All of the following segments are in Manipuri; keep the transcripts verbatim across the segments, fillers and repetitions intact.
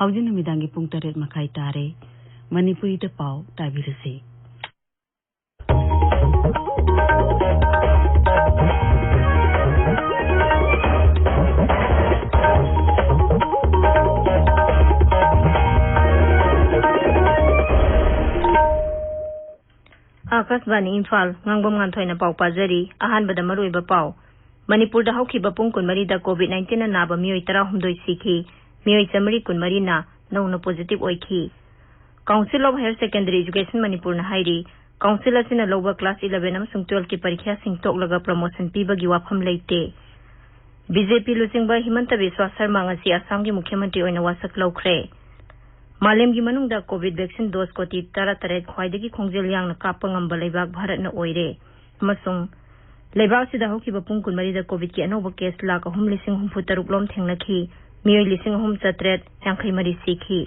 ꯍꯧꯖꯤꯛ ꯅꯨꯃꯤꯗꯥꯡꯒꯤ ꯄꯨꯡ ꯇꯔꯦꯠ ꯃꯈꯥꯏ ꯇꯥꯔꯦ꯫ ꯃꯅꯤꯄꯨꯔꯤꯗ ꯄꯥꯎ ꯇꯥꯕꯤꯔꯁꯤ꯫ ꯑꯥꯀꯥꯁꯕꯥꯅꯤ ꯏꯝꯐꯥꯜ, ꯉꯥꯡꯕꯝ ꯉꯥꯟꯊꯣꯏꯅ ꯄꯥꯎ ꯄꯥꯖꯔꯤ꯫ ꯑꯍꯥꯟꯕꯗ ꯃꯔꯨꯑꯣꯏꯕ ꯄꯥꯎ꯫ ꯃꯅꯤꯄꯨꯔꯗ ꯍꯧꯈꯤꯕ ꯄꯨꯡ ꯀꯨꯟꯃꯔꯤꯗ COVID nineteen ꯅꯥꯕ ꯃꯤꯑꯣꯏ ꯇꯔꯥꯍꯨꯝꯗꯣꯏ ꯁꯤꯈꯤ꯫ ꯃꯤꯑꯣꯏ ꯆꯥꯃꯔꯤ ꯀꯨꯟꯃꯔꯤꯅ ꯅꯧꯅ positive ꯑꯣꯏꯈꯤ꯫ Council of Higher Secondary Education ꯃꯅꯤꯄꯨꯔꯅ ꯍꯥꯏꯔꯤ, council ꯑꯁꯤꯅ ꯂꯧꯕ class eleven ꯑꯃꯁꯨꯡ twelve ꯀꯤ ꯄꯔꯤꯈ꯭ꯌꯥꯁꯤꯡ ꯇꯣꯛꯂꯒ promotion ꯄꯤꯕꯒꯤ ꯋꯥꯐꯝ ꯂꯩꯇꯦ꯫ BJP ꯂꯨꯆꯤꯡꯕ ꯍꯤꯃꯟꯇ ꯕꯤꯁ꯭ꯋꯥ ꯁꯔꯃ ꯉꯁꯤ ꯑꯁꯥꯝꯒꯤ ꯃꯨꯈ꯭ꯌ ꯃꯟꯇ꯭ꯔꯤ ꯑꯣꯏꯅ ꯋꯥꯁꯛ ꯂꯧꯈ꯭ꯔꯦ꯫ ꯃꯥꯂꯦꯝꯒꯤ ꯃꯅꯨꯡꯗ COVID vaccine dose ꯀꯣꯇꯤ ꯇꯔꯥꯇꯔꯦꯠ ꯈ꯭ꯋꯥꯏꯗꯒꯤ ꯈꯣꯡꯖꯦꯜ ꯌꯥꯡꯅ ꯀꯥꯞꯄ ꯉꯝꯕ ꯂꯩꯕꯥꯛ ꯚꯥꯔꯠꯅ ꯑꯣꯏꯔꯦ꯫ ꯑꯃꯁꯨꯡ ꯂꯩꯕꯥꯛ ꯑꯁꯤꯗ ꯍꯧꯈꯤꯕ ꯄꯨꯡ ꯀꯨꯟꯃꯔꯤꯗ COVID ꯀꯤ ꯑꯅꯧꯕ case ꯂꯥꯈ ꯑꯍꯨꯝ ꯂꯤꯁꯤꯡ ꯍꯨꯝꯐꯨ ꯇꯔꯨꯛ ꯂꯣꯝ ꯊꯦꯡꯅꯈꯤ꯫ ꯃꯤꯑꯣꯏ ꯂꯤꯁꯤꯡ ꯑꯍꯨꯝ ꯆꯥꯇ꯭ꯔꯦꯠ ꯌꯥꯡꯈꯩ ꯃꯔꯤ ꯁꯤꯈꯤ꯫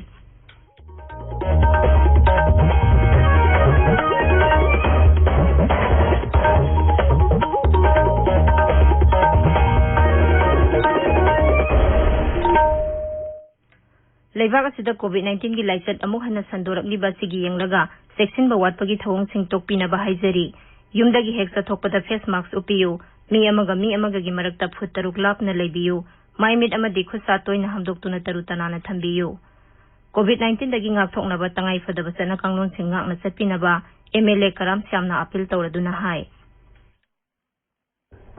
ꯂꯩꯕꯥꯛ ꯑꯁꯤꯗ COVID nineteen ꯒꯤ ꯂꯥꯏꯆꯠ ꯑꯃꯨꯛ ꯍꯟꯅ ꯁꯟꯗꯣꯔꯛꯂꯤꯕ ꯑꯁꯤꯒꯤ ꯌꯦꯡꯂꯒ ꯆꯦꯛꯁꯤꯟꯕ ꯋꯥꯠꯄꯒꯤ ꯊꯧꯑꯣꯡꯁꯤꯡ ꯇꯣꯛꯄꯤꯅꯕ ꯍꯥꯏꯖꯔꯤ꯫ ꯌꯨꯝꯗꯒꯤ ꯍꯦꯛ ꯆꯠꯊꯣꯛꯄꯗ face mask ꯎꯞꯄꯤꯌꯨ꯫ ꯃꯤ ꯑꯃꯒ ꯃꯤ ꯑꯃꯒꯒꯤ ꯃꯔꯛꯇ ꯐꯨꯠ ꯇꯔꯨꯛ ꯂꯥꯞꯅ ꯂꯩꯕꯤꯌꯨ꯫ ꯃꯥꯏ ꯃꯤꯠ ꯑꯃꯗꯤ ꯈꯨꯠ ꯁꯥ ꯇꯣꯏꯅ ꯍꯥꯝꯗꯣꯛꯇꯨꯅ ꯇꯔꯨ ꯇꯅꯥꯟꯅ ꯊꯝꯕꯤꯌꯨ꯫ COVID nineteen ꯗꯒꯤ ꯉꯥꯛꯊꯣꯛꯅꯕ ꯇꯉꯥꯏ ꯐꯗꯕ ꯆꯠꯅ ꯀꯥꯡꯂꯣꯟꯁꯤꯡ ꯉꯥꯛꯅ ꯆꯠꯄꯤꯅꯕ MLA ꯀꯔꯥꯝ ꯁ꯭ꯌꯥꯝꯅ appeal ꯇꯧꯔꯗꯨꯅ ꯍꯥꯏ꯫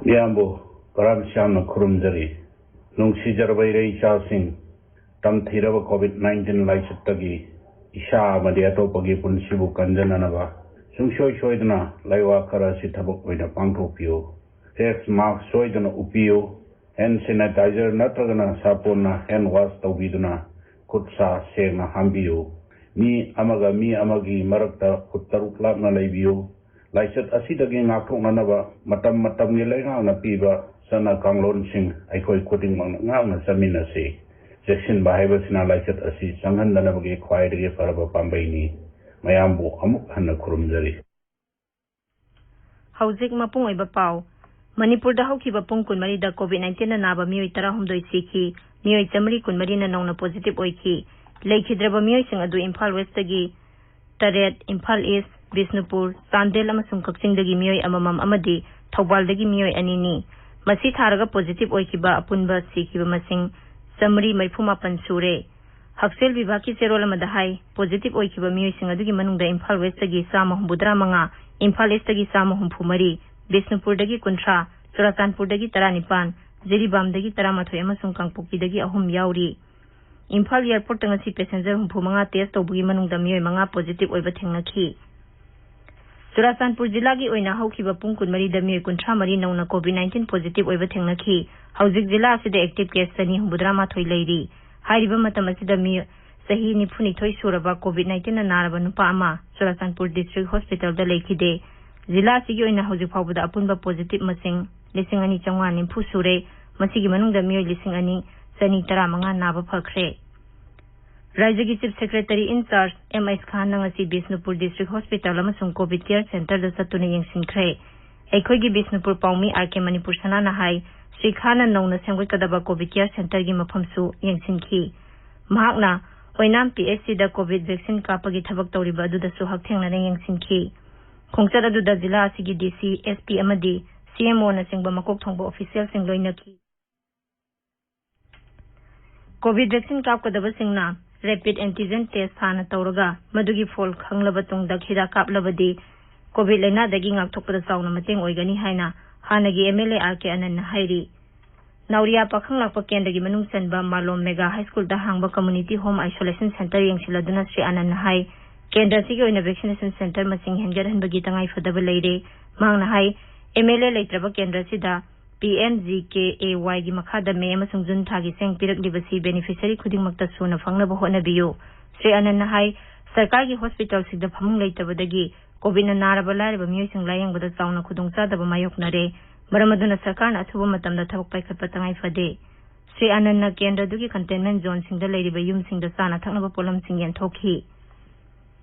ꯃꯤꯌꯥꯝꯕꯨ ꯀꯔꯥꯝ ꯁ꯭ꯌꯥꯝꯅ ꯈꯨꯔꯨꯝꯖꯔꯤ꯫ ꯅꯨꯡꯁꯤꯖꯔꯕ ꯏꯔꯩ ꯏꯆꯥꯁꯤꯡ, ꯇꯝꯊꯤꯔꯕ COVID nineteen ꯂꯥꯏꯆꯠꯇꯒꯤ ꯏꯁꯥ ꯑꯃꯗꯤ ꯑꯇꯣꯞꯄꯒꯤ ꯄꯨꯟꯁꯤꯕꯨ ꯀꯟꯖꯅꯅꯕ ꯁꯨꯡꯁꯣꯏ ꯁꯣꯏꯗꯅ ꯂꯥꯏꯋꯥ ꯈꯔ ꯑꯁꯤ ꯊꯕꯛ ꯑꯣꯏꯅ ꯄꯥꯡꯊꯣꯛꯄꯤꯌꯨ꯫ Face mask ꯁꯣꯏꯗꯅ ꯎꯞꯄꯤꯌꯨ꯫ Hand sanitizer ꯅꯠꯇ꯭ꯔꯒꯅ ꯁꯥꯄꯣꯟꯅ hand wash ꯇꯧꯕꯤꯗꯨꯅ ꯈꯨꯠ ꯁꯥ ꯁꯦꯡꯅ ꯍꯥꯝꯕꯤꯌꯨ꯫ ꯃꯤ ꯑꯃꯒ ꯃꯤ ꯑꯃꯒꯤ ꯃꯔꯛꯇ ꯐꯨꯠ ꯇꯔꯨꯛ ꯂꯥꯞꯅ ꯂꯩꯕꯤꯌꯨ꯫ ꯂꯥꯏꯆꯠ ꯑꯁꯤꯗꯒꯤ ꯉꯥꯛꯊꯣꯛꯅꯅꯕ ꯃꯇꯝ ꯃꯇꯝꯒꯤ ꯂꯩꯉꯥꯛꯅ ꯄꯤꯕ ꯆꯠꯅ ꯀꯥꯡꯂꯣꯟꯁꯤꯡ ꯑꯩꯈꯣꯏ ꯈꯨꯗꯤꯡꯃꯛꯅ ꯉꯥꯛꯅ ꯆꯠꯃꯤꯟꯅꯁꯤ꯫ ꯆꯦꯛꯁꯤꯟꯕ ꯍꯥꯏꯕꯁꯤꯅ ꯂꯥꯏꯆꯠ ꯑꯁꯤ ꯆꯪꯍꯟꯗꯅꯕꯒꯤ ꯈ꯭ꯋꯥꯏꯗꯒꯤ ꯐꯔꯕ ꯄꯥꯝꯕꯩꯅꯤ꯫ ꯃꯌꯥꯝꯕꯨ ꯑꯃꯨꯛ ꯍꯟꯅ ꯈꯨꯔꯨꯝꯖꯔꯤ꯫ ꯍꯧꯖꯤꯛ ꯃꯄꯨꯡ ꯑꯣꯏꯕ ꯄꯥꯎ꯫ ꯃꯅꯤꯄꯨꯔꯗ ꯍꯧꯈꯤꯕ ꯄꯨꯡ ꯀꯨꯟꯃꯔꯤꯗ COVID nineteen ꯅꯥꯕ ꯃꯤꯑꯣꯏ ꯇꯔꯥꯍꯨꯝꯗꯣꯏ ꯁꯤꯈꯤ꯫ ꯃꯤꯑꯣꯏ ꯆꯥꯃꯔꯤ ꯀꯨꯟꯃꯔꯤꯅ ꯅꯧꯅ ꯄꯣꯖꯤꯇꯤꯚ ꯑꯣꯏꯈꯤ꯫ ꯂꯩꯈꯤꯗ꯭ꯔꯕ ꯃꯤꯑꯣꯏꯁꯤꯡ ꯑꯗꯨ ꯏꯝꯐꯥꯜ ꯋꯦꯁꯇꯒꯤ ꯇꯔꯦꯠ, ꯏꯝꯐꯥꯜ ꯏꯁ, ꯕꯤꯁꯅꯨꯄꯨꯔ, ꯆꯥꯟꯗꯦꯜ ꯑꯃꯁꯨꯡ ꯀꯛꯆꯤꯡꯗꯒꯤ ꯃꯤꯑꯣꯏ ꯑꯃꯃꯝ ꯑꯃꯗꯤ ꯊꯧꯕꯥꯜꯗꯒꯤ ꯃꯤꯑꯣꯏ ꯑꯅꯤꯅꯤ꯫ ꯃꯁꯤ ꯊꯥꯔꯒ ꯄꯣꯖꯤꯇꯤꯚ ꯑꯣꯏꯈꯤꯕ ꯑꯄꯨꯟꯕ ꯁꯤꯈꯤꯕ ꯃꯁꯤꯡ ꯆꯥꯃꯔꯤ ꯃꯔꯤꯐꯨ ꯃꯥꯄꯟ ꯁꯨꯔꯦ꯫ ꯍꯛꯁꯦꯜ ꯚꯤꯚꯥꯒꯀꯤ ꯆꯦꯔꯣꯜ ꯑꯃꯗ ꯍꯥꯏ, ꯄꯣꯖꯤꯇꯤꯚ ꯑꯣꯏꯈꯤꯕ ꯃꯤꯑꯣꯏꯁꯤꯡ ꯑꯗꯨꯒꯤ ꯃꯅꯨꯡꯗ ꯏꯝꯐꯥꯜ ꯋꯦꯁꯇꯒꯤ ꯆꯥꯝꯃ ꯍꯨꯝꯐꯨꯇꯔꯥ ꯃꯉꯥ, ꯏꯝꯐꯥꯜ ꯏꯁꯇꯒꯤ ꯆꯥꯝꯃ ꯍꯨꯝꯐꯨ ꯃꯔꯤ, ꯕꯤꯁꯅꯨꯄꯨꯔꯗꯒꯤ ꯀꯨꯟꯊ꯭ꯔꯥ, ꯆꯨꯔꯥꯆꯥꯟꯄꯨꯔꯗꯒꯤ ꯇꯔꯥꯅꯤꯄꯥꯟ, ꯖꯤꯔꯤꯕꯥꯝꯗꯒꯤ ꯇꯔꯥꯃꯥꯊꯣꯏ ꯑꯃꯁꯨꯡ ꯀꯥꯡꯄꯣꯛꯄꯤꯗꯒꯤ ꯑꯍꯨꯝ ꯌꯥꯎꯔꯤ꯫ ꯏꯝꯐꯥꯜ ꯑꯦꯌꯔꯄꯣꯔꯠꯇ ꯉꯁꯤ ꯄꯦꯁꯦꯟꯖꯔ ꯍꯨꯝꯐꯨ ꯃꯉꯥ ꯇꯦꯁ ꯇꯧꯕꯒꯤ ꯃꯅꯨꯡꯗ ꯃꯤꯑꯣꯏ ꯃꯉꯥ ꯄꯣꯖꯤꯇꯤꯚ ꯑꯣꯏꯕ ꯊꯦꯡꯅꯈꯤ꯫ ꯆꯨꯔꯥꯆꯥꯟꯄꯨꯔ ꯖꯤꯂꯥꯒꯤ ꯑꯣꯏꯅ ꯍꯧꯈꯤꯕ ꯄꯨꯡ ꯀꯨꯟꯃꯔꯤꯗ ꯃꯤꯑꯣꯏ ꯀꯨꯟꯊ꯭ꯔꯥ ꯃꯔꯤ ꯅꯧꯅ ꯀꯣꯚꯤꯗ ꯅꯥꯏꯟꯇꯤꯟ ꯄꯣꯖꯤꯇꯤꯚ ꯑꯣꯏꯕ ꯊꯦꯡꯅꯈꯤ꯫ ꯍꯧꯖꯤꯛ ꯖꯤꯂꯥ ꯑꯁꯤꯗ ꯑꯦꯛꯇꯤꯚ ꯀꯦꯁ ꯆꯅꯤ ꯍꯨꯝꯐꯨꯇꯔꯥ ꯃꯥꯊꯣꯏ ꯂꯩꯔꯤ꯫ ꯍꯥꯏꯔꯤꯕ ꯃꯇꯝ ꯑꯁꯤꯗ ꯃꯤ ꯆꯍꯤ ꯅꯤꯐꯨꯅꯤꯊꯣꯏ ꯁꯨꯔꯕ ꯀꯣꯚꯤꯗ ꯅꯥꯏꯟꯇꯤꯟꯅ ꯅꯥꯔꯕ ꯅꯨꯄꯥ ꯑꯃ ꯆꯨꯔꯥꯆꯥꯟꯄꯨꯔ ꯗꯤꯁꯇ꯭ꯔꯤꯛ ꯍꯣꯁꯄꯤꯇꯥꯜꯗ ꯂꯩꯈꯤꯗꯦ꯫ ꯖꯤꯂꯥ ꯑꯁꯤꯒꯤ ꯑꯣꯏꯅ ꯍꯧꯖꯤꯛ ꯐꯥꯎꯕꯗ ꯑꯄꯨꯟꯕ ꯄꯣꯖꯤꯇꯤꯚ ꯃꯁꯤꯡ ꯂꯤꯁꯤꯡ ꯑꯅꯤ ꯆꯥꯝꯃꯉꯥ ꯅꯤꯐꯨ ꯁꯨꯔꯦ꯫ ꯃꯁꯤꯒꯤ ꯃꯅꯨꯡꯗ ꯃꯤꯑꯣꯏ ꯂꯤꯁꯤꯡ ꯑꯅꯤ ꯆꯅꯤ ꯇꯔꯥꯃꯉꯥ ꯅꯥꯕ ꯐꯈ꯭ꯔꯦ꯫ ꯔꯥꯖ꯭ꯌꯒꯤ ꯆꯤꯐ ꯁꯦꯀ꯭ꯔꯦꯇꯔꯤ ꯏꯟ ꯆꯥꯔꯖ ꯑꯦꯝ ꯑꯩꯆ ꯈꯥꯟꯅ ꯉꯁꯤ ꯕꯤꯁꯅꯨꯄꯨꯔ ꯗꯤꯁꯇ꯭ꯔꯤꯛ ꯍꯣꯁꯄꯤꯇꯥꯜ ꯑꯃꯁꯨꯡ ꯀꯣꯚꯤꯗ ꯀꯤꯌꯔ ꯁꯦꯟꯇꯔꯗ ꯆꯠꯇꯨꯅ ꯌꯦꯡꯁꯤꯟꯈ꯭ꯔꯦ꯫ ꯑꯩꯈꯣꯏꯒꯤ ꯕꯤꯁꯅꯨꯄꯨꯔ ꯄꯥꯎꯃꯤ ꯑꯥꯔ ꯀꯦ ꯃꯅꯤꯄꯨꯔ ꯁꯅꯥꯅ ꯍꯥꯏ, ꯁ꯭ꯔꯤ ꯈꯥꯟꯅ ꯅꯧꯅ ꯁꯦꯝꯒꯠꯀꯗꯕ ꯀꯣꯚꯤꯗ ꯀꯤꯌꯔ ꯁꯦꯟꯇꯔꯒꯤ ꯃꯐꯝꯁꯨ ꯌꯦꯡꯁꯤꯟꯈꯤ꯫ ꯃꯍꯥꯛꯅ ꯑꯣꯏꯅꯥꯝ ꯄꯤ ꯑꯩꯆ ꯁꯤꯗ ꯀꯣꯚꯤꯗ ꯚꯦꯛꯁꯤꯟ ꯀꯥꯞꯄꯒꯤ ꯊꯕꯛ ꯇꯧꯔꯤꯕ ꯑꯗꯨꯗꯁꯨ ꯍꯛꯊꯦꯡꯅꯅ ꯌꯦꯡꯁꯤꯟꯈꯤ꯫ ꯈꯣꯡꯆꯠ ꯑꯗꯨꯗ ꯖꯤꯂꯥ ꯑꯁꯤꯒꯤ ꯗꯤ ꯁꯤ, ꯑꯦꯁ ꯄꯤ ꯑꯃꯗꯤ ꯁꯤ ꯑꯦꯝ ꯑꯣꯅꯆꯤꯡꯕ ꯃꯀꯣꯛ ꯊꯣꯡꯕ ꯑꯣꯐꯤꯁꯤꯌꯦꯜꯁꯤꯡ ꯂꯣꯏꯅꯈꯤ꯫ ꯀꯣꯚꯤꯗ ꯚꯦꯛꯁꯤꯟ ꯀꯥꯞꯀꯗꯕꯁꯤꯡꯅ ꯔꯦꯄꯤꯗ ꯑꯦꯟꯇꯤꯖꯦꯟ ꯇꯦꯁ ꯍꯥꯟꯅ ꯇꯧꯔꯒ ꯃꯗꯨꯒꯤ ꯐꯣꯜ ꯈꯪꯂꯕ ꯇꯨꯡꯗ ꯍꯤꯗꯥꯛ ꯀꯥꯞꯂꯕꯗꯤ ꯀꯣꯚꯤꯗ ꯂꯥꯏꯅꯥꯗꯒꯤ ꯉꯥꯛꯊꯣꯛꯄꯗ ꯆꯥꯎꯅ ꯃꯇꯦꯡ ꯑꯣꯏꯒꯅꯤ ꯍꯥꯏꯅ ꯍꯥꯟꯅꯒꯤ ꯑꯦꯝ ꯑꯦꯜ ꯑꯦ ꯑꯥꯔ ꯀꯦ ꯑꯅꯟꯅ ꯍꯥꯏꯔꯤ꯫ ꯅꯥꯎꯔꯤꯌꯥ ꯄꯥꯈꯪ ꯂꯥꯛꯄ ꯀꯦꯟꯗ꯭ꯔꯒꯤ ꯃꯅꯨꯡ ꯆꯟꯕ ꯃꯥꯂꯣꯝ ꯃꯦꯒꯥ ꯍꯥꯏ ꯁ꯭ꯀꯨꯜꯗ ꯍꯥꯡꯕ ꯀꯝꯃ꯭ꯌꯨꯅꯤꯇꯤ ꯍꯣꯝ ꯑꯥꯏꯁꯣꯂꯦꯁꯟ ꯁꯦꯟꯇꯔ ꯌꯦꯡꯁꯤꯜꯂꯗꯨꯅ ꯁ꯭ꯔꯤ ꯑꯅꯟꯅ ꯍꯥꯏ, ꯀꯦꯟꯗ꯭ꯔ ꯑꯁꯤꯒꯤ ꯑꯣꯏꯅ ꯚꯦꯛꯁꯤꯅꯦꯁꯟ ꯁꯦꯟꯇꯔ ꯃꯁꯤꯡ ꯍꯦꯟꯒꯠꯍꯟꯕꯒꯤ ꯇꯉꯥꯏ ꯐꯗꯕ ꯂꯩꯔꯦ꯫ ꯃꯍꯥꯛꯅ ꯍꯥꯏ, ꯑꯦꯝ ꯑꯦꯜ ꯑꯦ ꯂꯩꯇ꯭ꯔꯕ ꯀꯦꯟꯗ꯭ꯔ ꯑꯁꯤꯗ P M G K A ꯋꯥꯏꯒꯤ ꯃꯈꯥꯗ ꯃꯦ ꯑꯃꯁꯨꯡ ꯖꯨꯟ ꯊꯥꯒꯤ ꯆꯦꯡ ꯄꯤꯔꯛꯂꯤꯕꯁꯤ ꯕꯦꯅꯤꯐꯤꯁꯔꯤ ꯈꯨꯗꯤꯡꯃꯛꯇ ꯁꯨꯅ ꯐꯪꯅꯕ ꯍꯣꯠꯅꯕꯤꯌꯨ꯫ ꯁ꯭ꯔꯤ ꯑꯅꯟꯅ ꯍꯥꯏ, ꯁꯔꯀꯥꯔꯒꯤ ꯍꯣꯁꯄꯤꯇꯥꯜꯁꯤꯡꯗ ꯐꯃꯨꯡ ꯂꯩꯇꯕꯗꯒꯤ ꯀꯣꯚꯤꯗꯅ ꯅꯥꯔꯕ ꯂꯥꯏꯔꯕ ꯃꯤꯑꯣꯏꯁꯤꯡ ꯂꯥꯌꯦꯡꯕꯗ ꯆꯥꯎꯅ ꯈꯨꯗꯣꯡꯆꯥꯗꯕ ꯃꯥꯌꯣꯛꯅꯔꯦ꯫ ꯃꯔꯝ ꯑꯗꯨꯅ ꯁꯔꯀꯥꯔꯅ ꯑꯊꯨꯕ ꯃꯇꯝꯗ ꯊꯕꯛ ꯄꯥꯏꯈꯠꯄ ꯇꯉꯥꯏ ꯐꯗꯦ꯫ ꯁ꯭ꯔꯤ ꯑꯅꯟꯅ ꯀꯦꯟꯗ꯭ꯔꯗꯨꯒꯤ ꯀꯟꯇꯦꯟꯃꯦꯟ ꯖꯣꯟꯁꯤꯡꯗ ꯂꯩꯔꯤꯕ ꯌꯨꯝꯁꯤꯡꯗ ꯆꯥꯅ ꯊꯛꯅꯕ ꯄꯣꯠꯂꯝꯁꯤꯡ ꯌꯦꯟꯊꯣꯛꯈꯤ꯫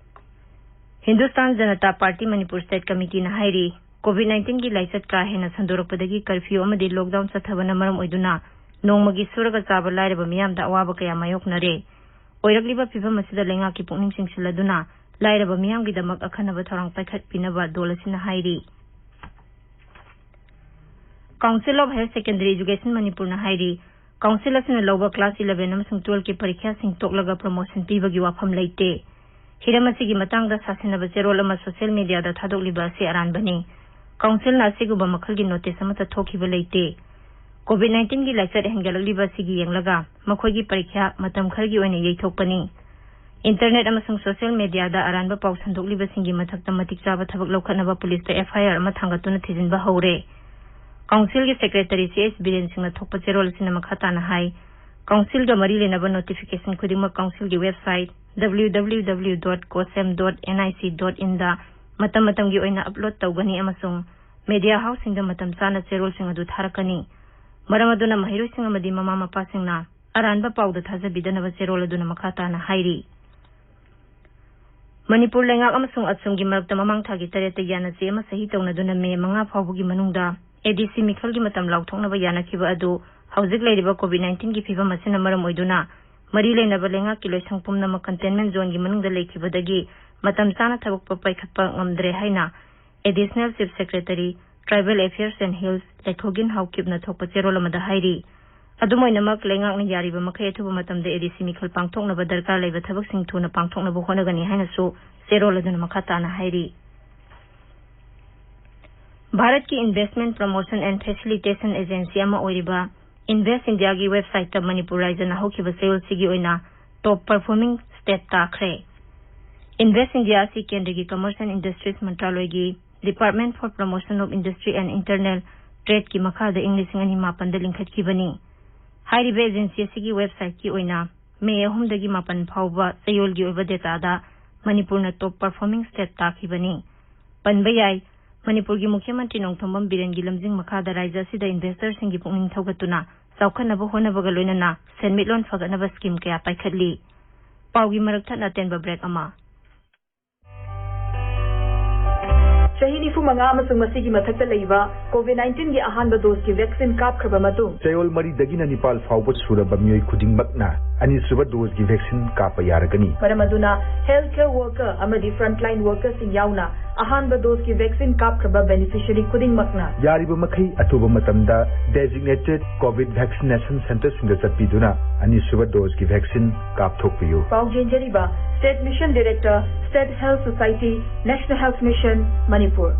ꯍꯤꯟꯗꯨꯁꯇꯥꯟ ꯖꯅꯇꯥ ꯄꯥꯔꯇꯤ ꯃꯅꯤꯄꯨꯔ ꯁ꯭ꯇꯦꯠ ꯀꯃꯤꯇꯤꯅ ꯍꯥꯏꯔꯤ, ꯀꯣꯚꯤꯗ ꯅꯥꯏꯟꯇꯤꯟꯒꯤ ꯂꯥꯏꯆꯠ ꯀꯥ ꯍꯦꯟꯅ ꯁꯟꯗꯣꯔꯛꯄꯗꯒꯤ ꯀꯔꯐ꯭ꯌꯨ ꯑꯃꯗꯤ ꯂꯣꯛꯗꯥꯎꯟ ꯆꯠꯊꯕꯅ ꯃꯔꯝ ꯑꯣꯏꯗꯨꯅ ꯅꯣꯡꯃꯒꯤ ꯁꯨꯔꯒ ꯆꯥꯕ ꯂꯥꯏꯔꯕ ꯃꯤꯌꯥꯝꯗ ꯑꯋꯥꯕ ꯀꯌꯥ ꯃꯥꯌꯣꯛꯅꯔꯦ꯫ ꯑꯣꯏꯔꯛꯂꯤꯕ ꯐꯤꯕꯝ ꯑꯁꯤꯗ ꯂꯩꯉꯥꯛꯀꯤ ꯄꯨꯛꯅꯤꯡ ꯆꯤꯡꯁꯤꯜꯂꯗꯨꯅ ꯂꯥꯏꯔꯕ ꯃꯤꯌꯥꯝꯒꯤꯗꯃꯛ ꯑꯈꯟꯅꯕ ꯊꯧꯔꯥꯡ ꯄꯥꯏꯈꯠꯄꯤꯅꯕ ꯗꯣꯜ ꯑꯁꯤꯅ ꯍꯥꯏꯔꯤ꯫ Council of Higher Secondary Education ꯃꯅꯤꯄꯨꯔꯅ ꯍꯥꯏꯔꯤ, ꯀꯥꯎꯟꯁꯤꯜ ꯑꯁꯤꯅ ꯂꯧꯕ class eleven ꯑꯃꯁꯨꯡ twelve ꯀꯤ ꯄꯔꯤꯈ꯭ꯌꯥꯁꯤꯡ ꯇꯣꯛꯂꯒ promotion ꯄꯤꯕꯒꯤ ꯋꯥꯐꯝ ꯂꯩꯇꯦ꯫ ꯍꯤꯔꯝ ꯑꯁꯤꯒꯤ ꯃꯇꯥꯡꯗ ꯁꯥꯁꯤꯟꯅꯕ ꯆꯦꯔꯣꯜ ꯑꯃ social media ꯗ ꯊꯥꯗꯣꯛꯂꯤꯕ ꯑꯁꯤ ꯑꯔꯥꯟꯕꯅꯤ꯫ ꯀꯥꯎꯟꯁꯤꯜꯅ ꯑꯁꯤꯒꯨꯝꯕ ꯃꯈꯜꯒꯤ notice ꯑꯃꯠꯇ ꯊꯣꯛꯈꯤꯕ ꯂꯩꯇꯦ꯫ COVID nineteen ꯒꯤ ꯂꯥꯏꯆꯠ ꯍꯦꯟꯒꯠꯂꯛꯂꯤꯕ ꯑꯁꯤꯒꯤ ꯌꯦꯡꯂꯒ ꯃꯈꯣꯏꯒꯤ ꯄꯔꯤꯈ꯭ꯌꯥ ꯃꯇꯝ ꯈꯔꯒꯤ ꯑꯣꯏꯅ ꯌꯩꯊꯣꯛꯄꯅꯤ꯫ Internet ꯑꯃꯁꯨꯡ social media ꯗ ꯑꯔꯥꯟꯕ ꯄꯥꯎ ꯁꯟꯗꯣꯛꯂꯤꯕꯁꯤꯡꯒꯤ ꯃꯊꯛꯇ ꯃꯇꯤꯛ ꯆꯥꯕ ꯊꯕꯛ ꯂꯧꯈꯠꯅꯕ ꯄꯨꯂꯤꯁꯇ F I R ꯑꯃ ꯊꯥꯡꯒꯠꯇꯨꯅ ꯊꯤꯖꯤꯟꯕ ꯍꯧꯔꯦ꯫ ꯀꯥꯎꯟꯁꯤꯜꯒꯤ secretary C H ꯕꯤꯔꯦꯟ ꯁꯤꯡꯅ ꯊꯣꯛꯄ ꯆꯦꯔꯣꯜ ꯑꯁꯤꯅ ꯃꯈꯥ ꯇꯥꯅ ꯍꯥꯏ, ꯀꯥꯎꯟꯁꯤꯜꯒ ꯃꯔꯤ ꯂꯩꯅꯕ notification ꯈꯨꯗꯤꯡꯃꯛ ꯀꯥꯎꯟꯁꯤꯜꯒꯤ website W W W dot cosem dot N I C dot in ꯗ ꯃꯇꯝ ꯃꯇꯝꯒꯤ ꯑꯣꯏꯅ upload ꯇꯧꯒꯅꯤ ꯑꯃꯁꯨꯡ media house ꯁꯤꯡꯗ ꯃꯇꯝ ꯆꯥꯅ ꯆꯦꯔꯣꯜꯁꯤꯡ ꯑꯗꯨ ꯊꯥꯔꯛꯀꯅꯤ꯫ ꯃꯔꯝ ꯑꯗꯨꯅ ꯃꯍꯩꯔꯣꯏꯁꯤꯡ ꯑꯃꯗꯤ ꯃꯃꯥ ꯃꯄꯥꯁꯤꯡꯅ ꯑꯔꯥꯟꯕ ꯄꯥꯎꯗ ꯊꯥꯖꯕꯤꯗꯅꯕ ꯆꯦꯔꯣꯜ ꯑꯗꯨꯅ ꯃꯈꯥ ꯇꯥꯅ ꯍꯥꯏꯔꯤ꯫ ꯃꯅꯤꯄꯨꯔ ꯂꯩꯉꯥꯛ ꯑꯃꯁꯨꯡ ꯑꯁꯣꯝꯒꯤ ꯃꯔꯛꯇ ꯃꯃꯥꯡ ꯊꯥꯒꯤ ꯇꯔꯦꯠꯇ ꯌꯥꯅꯆꯦ ꯑꯃ ꯁꯍꯤ ꯇꯧꯅꯗꯨꯅ ꯃꯦ ꯃꯉꯥ ꯐꯥꯎꯕꯒꯤ ꯃꯅꯨꯡꯗ A D C ꯃꯤꯈꯜꯒꯤ ꯃꯇꯝ ꯂꯥꯎꯊꯣꯛꯅꯕ ꯌꯥꯅꯈꯤꯕ ꯑꯗꯨ ꯍꯧꯖꯤꯛ ꯂꯩꯔꯤꯕ COVID nineteen ꯒꯤ ꯐꯤꯕꯝ ꯑꯁꯤꯅ ꯃꯔꯝ ꯑꯣꯏꯗꯨꯅ ꯃꯔꯤ ꯂꯩꯅꯕ ꯂꯩꯉꯥꯛꯀꯤ ꯂꯣꯏꯁꯪ ꯄꯨꯝꯅꯃꯛ containment zone ꯒꯤ ꯃꯅꯨꯡꯗ ꯂꯩꯈꯤꯕꯗꯒꯤ ꯃꯇꯝ ꯆꯥꯅ ꯊꯕꯛ ꯄꯥꯏꯈꯠꯄ ꯉꯝꯗ꯭ꯔꯦ ꯍꯥꯏꯅ Additional Chief Secretary, Tribal Affairs and Hills ꯂꯩꯊꯣꯒꯤꯟ ꯍꯥꯎꯀꯤꯞꯅ ꯊꯣꯛꯄ ꯆꯦꯔꯣꯜ ꯑꯃꯗ ꯍꯥꯏꯔꯤ꯫ ꯑꯗꯨꯝ ꯑꯣꯏꯅꯃꯛ, ꯂꯩꯉꯥꯛꯅ ꯌꯥꯔꯤꯕ ꯃꯈꯩ ꯑꯊꯨꯕ ꯃꯇꯝꯗ A D C ꯃꯤꯈꯜ ꯄꯥꯡꯊꯣꯛꯅꯕ ꯗꯔꯀꯥꯔ ꯂꯩꯕ ꯊꯕꯛꯁꯤꯡ ꯊꯨꯅ ꯄꯥꯡꯊꯣꯛꯅꯕ ꯍꯣꯠꯅꯒꯅꯤ ꯍꯥꯏꯅꯁꯨ ꯆꯦꯔꯣꯜ ꯑꯗꯨꯅ ꯃꯈꯥ ꯇꯥꯅ ꯍꯥꯏꯔꯤ꯫ ꯚꯥꯔꯠꯀꯤ Investment Promotion and Facilitation Agency ꯑꯃ ꯑꯣꯏꯔꯤꯕ Invest India ꯒꯤ website ꯇ ꯃꯅꯤꯄꯨꯔ ꯔꯥꯏꯖ꯭ꯌꯅ ꯍꯧꯈꯤꯕ ꯆꯌꯣꯜꯁꯤꯒꯤ ꯑꯣꯏꯅ top performing state ꯇꯥꯈ꯭ꯔꯦ꯫ Invest India ꯑꯁꯤ ꯀꯦꯟꯗ꯭ꯔꯒꯤ Commerce and Industries ꯃꯟꯇ꯭ꯔꯥꯂꯣꯏꯒꯤ Department for Promotion of Industry and Internal Trade ꯀꯤ ꯃꯈꯥꯗ ꯏꯪ ꯂꯤꯁꯤꯡ ꯑꯅꯤ ꯃꯥꯄꯟꯗ ꯂꯤꯡꯈꯠꯈꯤꯕꯅꯤ꯫ ꯍꯥꯏꯔꯤꯕ agency ꯑꯁꯤꯒꯤ website ꯀꯤ ꯑꯣꯏꯅ ꯃꯦ ꯑꯍꯨꯝꯗꯒꯤ ꯃꯥꯄꯟ ꯐꯥꯎꯕ ꯆꯌꯣꯜꯒꯤ ꯑꯣꯏꯕ data ꯗ ꯃꯅꯤꯄꯨꯔꯅ top performing state ꯇꯥꯈꯤꯕꯅꯤ꯫ ꯄꯟꯕ ꯌꯥꯏ, ꯃꯅꯤꯄꯨꯔꯒꯤ ꯃꯨꯈ꯭ꯌ ꯃꯟꯇ꯭ꯔꯤ ꯅꯣꯡꯊꯣꯝꯕꯝ ꯕꯤꯔꯦꯟꯒꯤ ꯂꯝꯖꯤꯡ ꯃꯈꯥꯗ ꯔꯥꯏꯖ꯭ꯌ ꯑꯁꯤꯗ investor ꯁꯤꯡꯒꯤ ꯄꯨꯛꯅꯤꯡ ꯊꯧꯒꯠꯇꯨꯅ ꯆꯥꯎꯈꯠꯅꯕ ꯍꯣꯠꯅꯕꯒ ꯂꯣꯏꯅꯅ ꯁꯦꯟꯃꯤꯠꯂꯣꯟ ꯐꯒꯠꯅꯕ scheme ꯀꯌꯥ ꯄꯥꯏꯈꯠꯂꯤ꯫ ꯄꯥꯎꯒꯤ ꯃꯔꯛ ꯊꯠꯅ ꯑꯇꯦꯟꯕ break ꯑꯃ꯫ ꯆꯍꯤ ꯅꯤꯐꯨ ꯃꯉꯥ ꯑꯃꯁꯨꯡ ꯃꯁꯤꯒꯤ ꯃꯊꯛꯇ ꯂꯩꯕ COVID nineteen ꯒꯤ ꯑꯍꯥꯟꯕ dose ꯀꯤ vaccine ꯀꯥꯞꯈ꯭ꯔꯕ ꯃꯇꯨꯡ, ꯆꯌꯣꯜ ꯃꯔꯤꯗꯒꯤꯅ ꯅꯤꯄꯥꯜ ꯐꯥꯎꯕ ꯁꯨꯔꯕ ꯃꯤꯑꯣꯏ ꯈꯨꯗꯤꯡꯃꯛꯅ ꯑꯅꯤꯁꯨꯕ dose ꯀꯤ vaccine ꯀꯥꯞꯄ ꯌꯥꯔꯒꯅꯤ꯫ ꯃꯔꯝ ꯑꯗꯨꯅ health care worker ꯑꯃꯗꯤ frontline worker ꯁꯤꯡ ꯌꯥꯎꯅ ꯑꯍꯥꯟꯕ dose ꯀꯤ vaccine ꯀꯥꯞꯈ꯭ꯔꯕ beneficiary ꯈꯨꯗꯤꯡꯃꯛꯅ ꯌꯥꯔꯤꯕ ꯃꯈꯩ ꯑꯊꯨꯕ ꯃꯇꯝꯗ designated COVID vaccination centre ꯁꯤꯡꯗ ꯆꯠꯄꯤꯗꯨꯅ ꯑꯅꯤꯁꯨꯕ dose ꯀꯤ vaccine ꯀꯥꯞꯊꯣꯛꯄꯤꯌꯨ꯫ ꯄꯥꯎ ꯆꯦꯟꯖꯔꯤꯕ State Mission Director, State Health Society, National Health Mission, Manipur.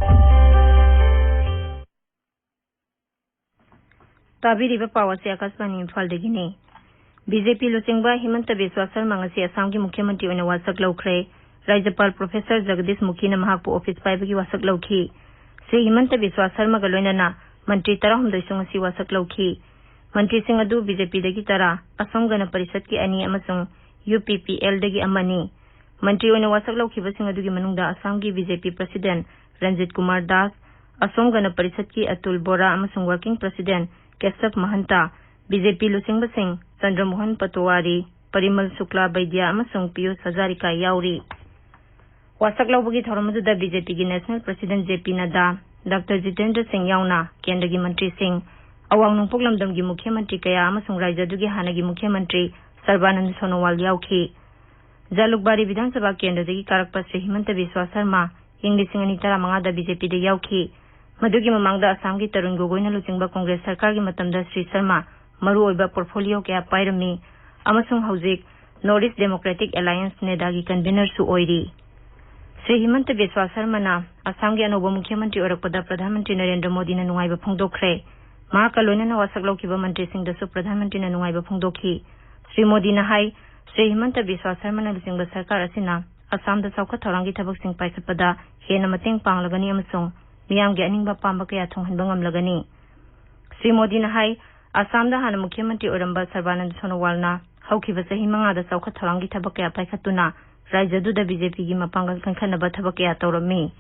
ꯇꯥꯕꯤꯔꯤꯕ ꯄꯥꯎ ꯑꯁꯤ ꯑꯀꯥꯁꯕꯥꯅꯤ ꯏꯝꯐꯥꯜꯗꯒꯤꯅꯤ꯫ BJP ꯂꯨꯆꯤꯡꯕ ꯍꯤꯃꯟꯇ ꯕꯤꯁ꯭ꯋꯥ ꯁꯔꯃ ꯉꯁꯤ ꯑꯁꯥꯝꯒꯤ ꯃꯨꯈ꯭ꯌ ꯃꯟꯇ꯭ꯔꯤ ꯑꯣꯏꯅ ꯋꯥꯁꯛ ꯂꯧꯈ꯭ꯔꯦ꯫ ꯔꯥꯖ꯭ꯌꯄꯥꯜ ꯄ꯭ꯔꯣꯐꯦꯁꯔ ꯖꯒꯗꯤꯁ ꯃꯨꯈꯤꯅ ꯃꯍꯥꯛꯄꯨ ꯑꯣꯐꯤꯁ ꯄꯥꯏꯕꯒꯤ ꯋꯥꯁꯛ ꯂꯧꯈꯤ꯫ ꯁ꯭ꯔꯤ ꯍꯤꯃꯟꯇ ꯕꯤꯁ꯭ꯋꯥ ꯁꯔꯃꯒ ꯂꯣꯏꯅꯅ ꯃꯟꯇ꯭ꯔꯤ ꯇꯔꯥꯍꯨꯝꯗꯣꯏꯁꯨ ꯉꯁꯤ ꯋꯥꯁꯛ ꯂꯧꯈꯤ꯫ ꯃꯟꯇ꯭ꯔꯤꯁꯤꯡ ꯑꯗꯨ BJP ꯗꯒꯤ ꯇꯔꯥ, ꯑꯁꯣꯝ ꯒꯅ ꯄꯔꯤꯁꯠꯀꯤ ꯑꯅꯤ ꯑꯃꯁꯨꯡ UPPL ꯗꯒꯤ ꯑꯃꯅꯤ꯫ ꯃꯟꯇ꯭ꯔꯤ ꯑꯣꯏꯅ ꯋꯥꯁꯛ ꯂꯧꯈꯤꯕꯁꯤꯡ ꯑꯗꯨꯒꯤ ꯃꯅꯨꯡꯗ ꯑꯁꯥꯝꯒꯤ BJP president ꯔꯟꯖꯤꯠ ꯀꯨꯃꯥꯔ ꯗꯥꯁ, ꯑꯁꯣꯝ ꯒꯅ ꯄꯔꯤꯁꯠꯀꯤ ꯑꯇꯨꯜ ꯕꯣꯔꯥ ꯑꯃꯁꯨꯡ working president ꯀꯦꯁꯕ ꯃꯍꯟꯇ, BJP ꯂꯨꯆꯤꯡꯕꯁꯤꯡ ꯆꯟꯗ꯭ꯔꯃꯣꯍꯟ ꯄꯇꯣꯋꯥꯔꯤ, ꯄꯔꯤꯃꯜ ꯁꯨꯛꯂꯥ ꯕꯩꯗ꯭ꯌꯥ ꯑꯃꯁꯨꯡ ꯄꯤꯌꯨꯁ ꯍꯖꯥꯔꯤꯀꯥ ꯌꯥꯎꯔꯤ꯫ ꯋꯥꯁꯛ ꯂꯧꯕꯒꯤ ꯊꯧꯔꯝ ꯑꯗꯨꯗ BJP ꯒꯤ national president JP ꯅꯗꯥ, Doctor Jitendra ꯁꯤꯡ ꯌꯥꯎꯅ ꯀꯦꯟꯗ꯭ꯔꯒꯤ ꯃꯟꯇ꯭ꯔꯤꯁꯤꯡ, ꯑꯋꯥꯡ ꯅꯣꯡꯄꯣꯛ ꯂꯝꯗꯝꯒꯤ ꯃꯨꯈ꯭ꯌ ꯃꯟꯇ꯭ꯔꯤ ꯀꯌꯥ ꯑꯃꯁꯨꯡ ꯔꯥꯖ꯭ꯌ ꯑꯗꯨꯒꯤ ꯍꯥꯟꯅꯒꯤ ꯃꯨꯈ꯭ꯌ ꯃꯟꯇ꯭ꯔꯤ ꯁꯔꯕꯥꯅꯟꯗ ꯁꯣꯅꯣꯋꯥꯜ ꯌꯥꯎꯈꯤ꯫ ꯖꯥꯂꯨꯛꯕꯥꯔꯤ ꯕꯤꯙꯥꯟ ꯁꯚꯥ ꯀꯦꯟꯗ꯭ꯔꯗꯒꯤ ꯀꯥꯔꯛꯄ ꯁ꯭ꯔꯤ ꯍꯤꯃꯟꯇ ꯕꯤꯁ꯭ꯋꯥ ꯁꯔꯃ ꯏꯪ ꯂꯤꯁꯤꯡ ꯑꯅꯤ ꯇꯔꯥꯃꯉꯥꯗ BJP ꯗ ꯌꯥꯎꯈꯤ꯫ ꯃꯗꯨꯒꯤ ꯃꯃꯥꯡꯗ ꯑꯁꯥꯝꯒꯤ ꯇꯔꯨꯟ ꯒꯣꯒꯣꯏꯅ ꯂꯨꯆꯤꯡꯕ ꯀꯣꯡꯒ꯭ꯔꯦꯁ ꯁꯔꯀꯥꯔꯒꯤ ꯃꯇꯝꯗ ꯁ꯭ꯔꯤ ꯁꯔꯃ ꯃꯔꯨꯑꯣꯏꯕ portfolio ꯀꯌꯥ ꯄꯥꯏꯔꯝꯃꯤ ꯑꯃꯁꯨꯡ ꯍꯧꯖꯤꯛ North East Democratic Alliance, ꯅꯦꯗꯥꯒꯤ convener ꯁꯨ ꯑꯣꯏꯔꯤ꯫ ꯁ꯭ꯔꯤ ꯍꯤꯃꯟꯇ ꯕꯤꯁ꯭ꯋꯥ ꯁꯔꯃꯅ ꯑꯁꯥꯝꯒꯤ ꯑꯅꯧꯕ ꯃꯨꯈ꯭ꯌ ꯃꯟꯇ꯭ꯔꯤ ꯑꯣꯏꯔꯛꯄꯗ ꯄ꯭ꯔꯙꯥꯟ ꯃꯟꯇ꯭ꯔꯤ ꯅꯔꯦꯟꯗ꯭ꯔ ꯃꯣꯗꯤꯅ ꯅꯨꯡꯉꯥꯏꯕ ꯐꯣꯡꯗꯣꯛꯈ꯭ꯔꯦ꯫ ꯃꯍꯥꯛꯀ ꯂꯣꯏꯅꯅ ꯋꯥꯁꯛ ꯂꯧꯈꯤꯕ ꯃꯟꯇ꯭ꯔꯤꯁꯤꯡꯗꯁꯨ ꯄ꯭ꯔꯙꯥꯟ ꯃꯟꯇ꯭ꯔꯤꯅ ꯅꯨꯡꯉꯥꯏꯕ ꯐꯣꯡꯗꯣꯛꯈꯤ꯫ ꯁ꯭ꯔꯤ ꯃꯣꯗꯤꯅ ꯍꯥꯏ, ꯁ꯭ꯔꯤ ꯍꯤꯃꯟꯇ ꯕꯤꯁ꯭ꯋꯥ ꯁꯔꯃꯅ ꯂꯨꯆꯤꯡꯕ ꯁꯔꯀꯥꯔ ꯑꯁꯤꯅ ꯑꯁꯥꯝꯗ ꯆꯥꯎꯈꯠ ꯊꯧꯔꯥꯡꯒꯤ ꯊꯕꯛꯁꯤꯡ ꯄꯥꯏꯈꯠꯄꯗ ꯍꯦꯟꯅ ꯃꯇꯦꯡ ꯄꯥꯡꯂꯒꯅꯤ ꯑꯃꯁꯨꯡ ꯃꯤꯌꯥꯝꯒꯤ ꯑꯅꯤꯡꯕ ꯑꯄꯥꯝꯕ ꯀꯌꯥ ꯊꯨꯡꯍꯟꯕ ꯉꯝꯂꯒꯅꯤ꯫ ꯁ꯭ꯔꯤ ꯃꯣꯗꯤꯅ ꯍꯥꯏ, ꯑꯁꯥꯝꯗ ꯍꯥꯟꯅ ꯃꯨꯈ꯭ꯌ ꯃꯟꯇ꯭ꯔꯤ ꯑꯣꯏꯔꯝꯕ ꯁꯔꯕꯥꯅꯟꯗ ꯁꯣꯅꯣꯋꯥꯜꯅ ꯍꯧꯈꯤꯕ ꯆꯍꯤ ꯃꯉꯥꯗ ꯆꯥꯎꯈꯠ ꯊꯧꯔꯥꯡꯒꯤ ꯊꯕꯛ ꯀꯌꯥ ꯄꯥꯏꯈꯠꯇꯨꯅ ꯔꯥꯖ꯭ꯌ ꯑꯗꯨꯗ BJP ꯒꯤ ꯃꯄꯥꯡꯒꯜ ꯀꯟꯈꯠꯅꯕ ꯊꯕꯛ ꯀꯌꯥ ꯇꯧꯔꯝꯃꯤ꯫